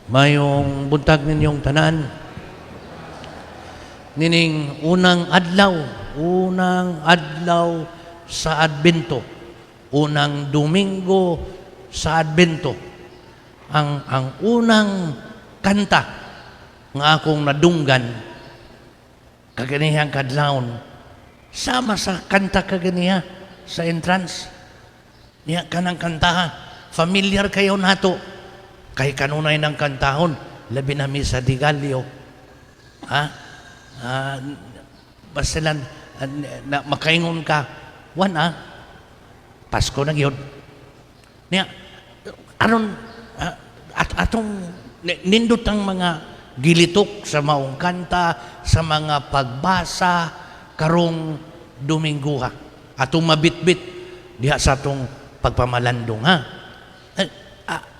Mayong buntag ninyong tanan. Nining unang adlaw sa Adbento, unang Domingo sa Adbento. Ang unang kanta nga akong nadunggan kaganihang kadlawon, sama sa kanta kaganiha sa entrance. Niya kanang kantaha, familiar kayo nato. Kay kanunay ng kantahon, labi na Misa de Gallo. Ha? Ah, basta lang na makaingon ka, wan ah, Pasko na gyud. Niya, aron at atong nindot ang mga gilitok sa maong kanta, sa mga pagbasa karong Domingo ha. Atong mabitbit diha sa atong pagpamalandong ha. Eh,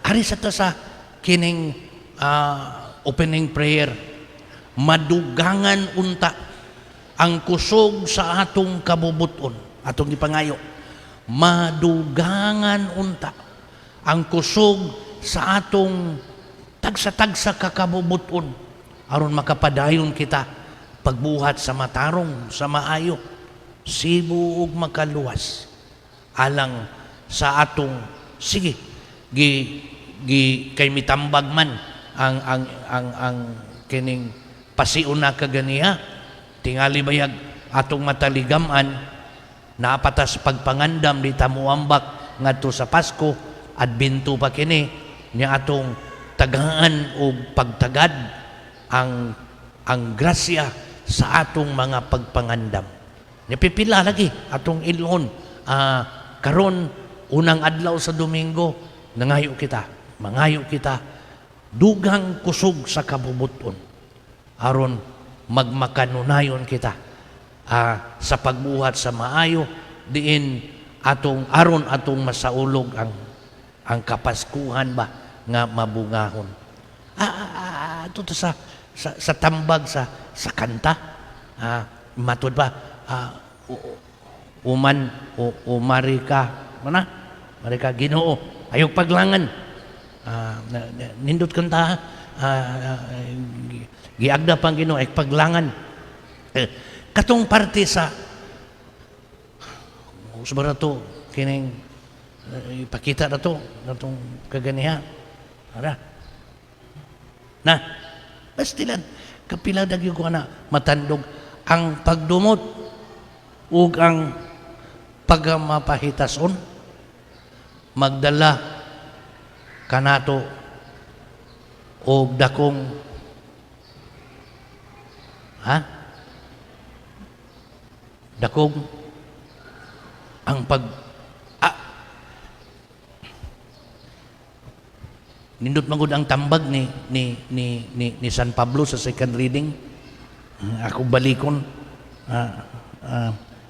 ari sa ta sa kining opening prayer, madugangan unta ang kusog sa atong kabubuton, atong gipangayo. Madugangan unta ang kusog sa atong tagsa-tagsa ka kabubuton aron makapadayon kita pagbuhat sa matarong, sa maayo, sibo ug makaluwas alang sa atong sige gi gi kay mitambag man ang kining pasiuna kaganiha. Tingali bayag atong mataligam-an naapatas pagpangandam di ta moambak ngadto sa Pasko. Adbento pa kini nya atong tagaan og pagtagad ang grasya sa atong mga pagpangandam. Nya pipila lagi atong ilhon karon unang adlaw sa Domingo, nangayo kita, mangayo kita dugang kusog sa kabubuton aron magmakanunayon kita sa pagbuhat sa maayo diin atong aron atong masaulog ang Kapaskuhan ba nga mabungahon. Ato to sa tambag sa kanta. Matud ba uman o umarika mana marika Ginoo ayog paglangan. Nindot kanta, giagda pang Ginoo ay paglangan. Eh, katong parte sa usbara to kining ipakita na to natong kaganiha ara na bastilan kapila nagyo ko na matandog ang pagdumot ug ang pagmapahitason magdala kanato og dakong ha dakong ang pag nindot magud ang tambag ni San Pablo sa second reading. Ako balikon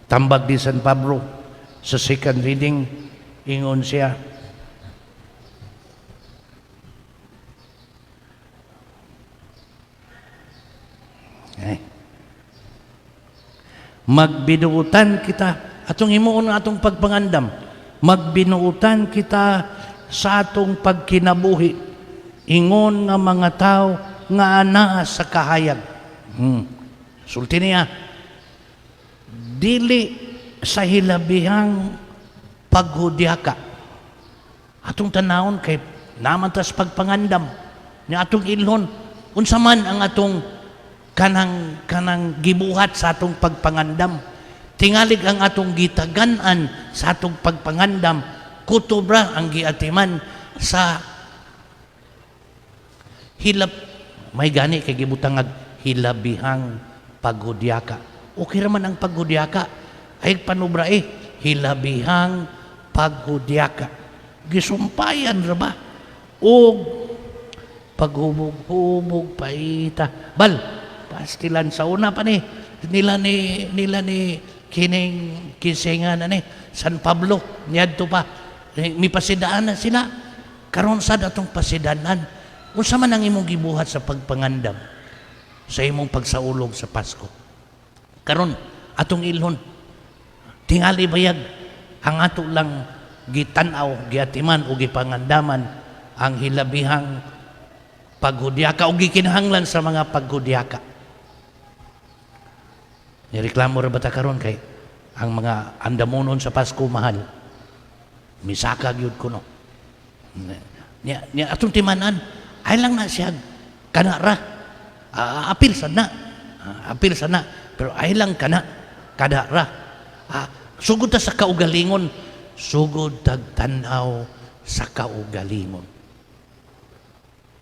tambag ni San Pablo sa second reading, ingon siya eh, magbinuutan kita atong himuon ang atong pagpangandam, magbinuutan kita sa atong pagkinabuhi ingon nga mga tao nga anaa sa kahayag. Sulti niya, dili sa hilabihang paghudyaka. Atong tanawon kay naman tas pagpangandam ni atong ilhon unsa man ang atong kanang gibuhat sa atong pagpangandam. Tingalig ang atong gitagan-an sa atong pagpangandam kutubra ang giatiman sa hilab may gani kay gibutangag hilabihang paghudyaka. Okay ra man ang paghudyaka ay panubra eh hilabihang paghudyaka, gisumpayan ra ba og paghubog-hubog paita bal pastilan sa una pa ni nila ni kining kisingan na ni San Pablo niadto pa mipasidaan na sila. Karon sad atong pasidanan unsa man ang imong gibuhat sa pagpangandam sa imong pagsaulog sa Pasko. Karon atong ilhon, tingali bayag ang ato lang gitan-aw, giatiman o gipangandaman ang hilabihang Paghudyaka og gikinahanglan sa mga paghudyaka. Nireklamo ra ba ta karon kay ang mga andamonon sa Pasko mahal? Misaka gyud kuno. Nya nya atong timan-an ay lang na siya kana ra. Apil sad na. Apil sad na, pero ay lang kana kada ra. Sugod ta sa kaugalingon, sugod tag tan-aw sa kaugalingon.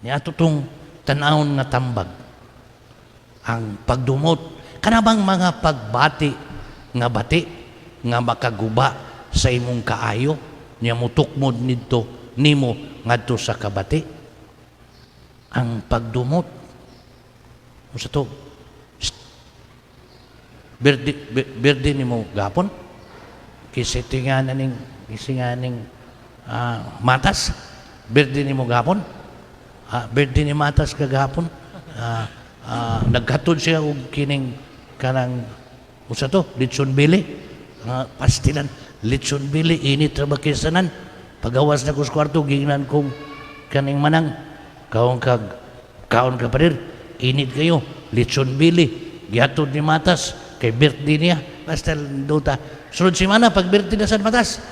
Nya ato tong tan-awon nga tambag ang pagdumot, kana bang mga pagbati nga bati nga makaguba sa imong kaayo, nya mutukmod nidto nimo ngadto sa kabati. Ang pagdumot, unsa to? Shh. Birthday, birthday nimo gapon, kisitingan ning matas. Birthday nimo gapon, birthday ni Matas kagahapon. Naghatod siya og kining kanang, unsa to, litson bili, pastilan litson bili. Init ra ba kisanan. Pagawas na ko sa kwarto, gingnan kong kaning manang, "Kaon kag kaon ka, pader, init kayo, litson bili gihatod ni Matas kay birthday niya." Basta duta, sunod semana pag birthday na sa Matas,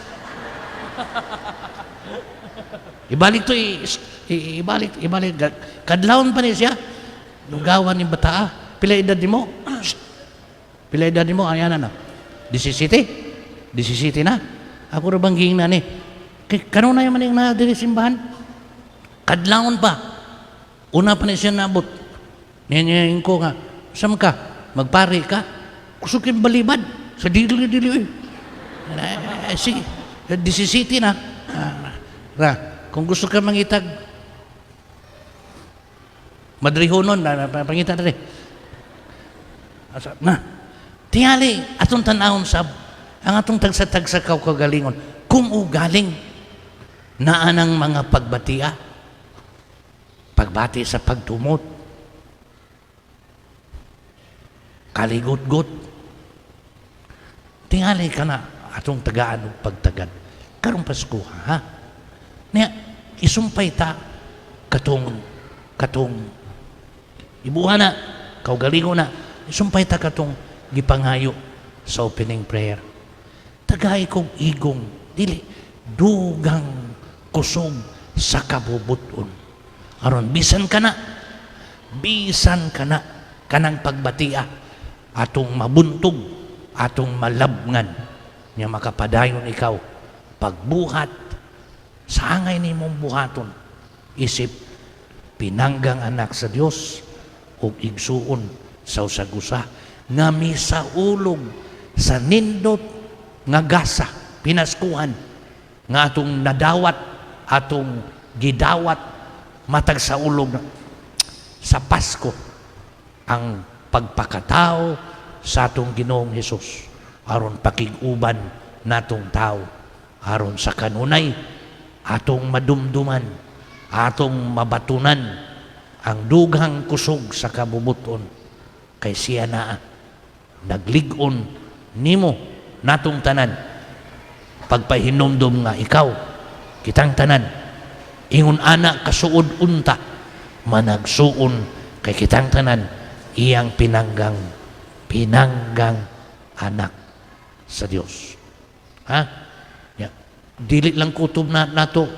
ibalik to, ibalik, ibalik. Kadlawon pa ni siya. Lugawan ni bataa. "Pila edad nimo? Shh. Pila edad nimo?" Ayan na. 17. 17 na. Ako ra bang gingna ni? Kay kanunay man yung na diri simbahan. Kadlawon pa. Una pa ni siya naabot. Niya ko nga, "Saan ka? Magpari ka?" Kusukin balibad. Sa dili dili oy. Eh, sige. 17 na. Ra, kung gusto ka mangitag madrihonon na, pangita diri. Asa na. Tingali atong tan-awon sab ang atong tagsa-tagsa kaugalingon. Kung ugaling naa ng mga pagbatia, pagbati sa pagtumot, kaligutgot, tingali ka na atong tagaan og pagtagad karong Pasko, ha. Niya isumpay ta katong katong ibuha na kaugalingon na, isumpay ta katong gipangayo sa opening prayer. Tagay kong igong dili dugang kusog sa kabubuton aron bisan ka na kanang pagbatia atong mabuntog, atong malabngan, nya makapadayon ikaw pagbuhat sa angay nimong buhaton isip pinanggang anak sa Dios ug igsuon sa usag-usa nga misaulog sa nindot nga gasa pinaskuhan nga atong nadawat, atong gidawat matag sa ulog sa Pasko, ang pagpakatao sa atong Ginoong Hesus aron pakig-uban natong tao, aron sa kanunay atong madumduman, atong mabatunan ang dughang kusog sa kabubuton kay siya naa naglig-on nimo natong tanan, pagpahinumdum nga ikaw, kitang tanan, ingon ana kasuod unta managsuon kay kitang tanan iyang pinanggang pinanggang anak sa Dios, ha. Ya. Dili lang kutob na nato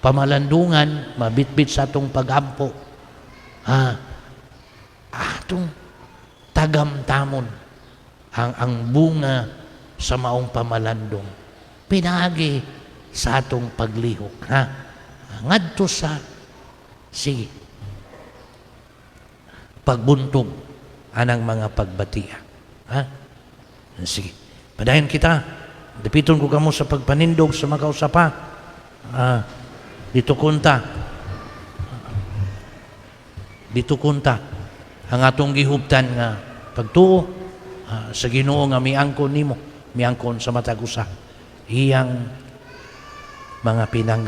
pamalandungan mabitbit sa atong pagampo, ha, atong tagamtamon ang bunga sa maong pamalandong pinaagi sa atong paglihok, ha, ngadto sa, sige, pagbuntog anang mga pagbatia, ha. Sige, padayon kita. Dapiton ko kamo sa pagpanindog sa makausapa. Dito kunta ang atong gihuptan nga pagtuo sa Ginoo nga miangkon nimo, miangkon sa matag usa iyang mga pinangga.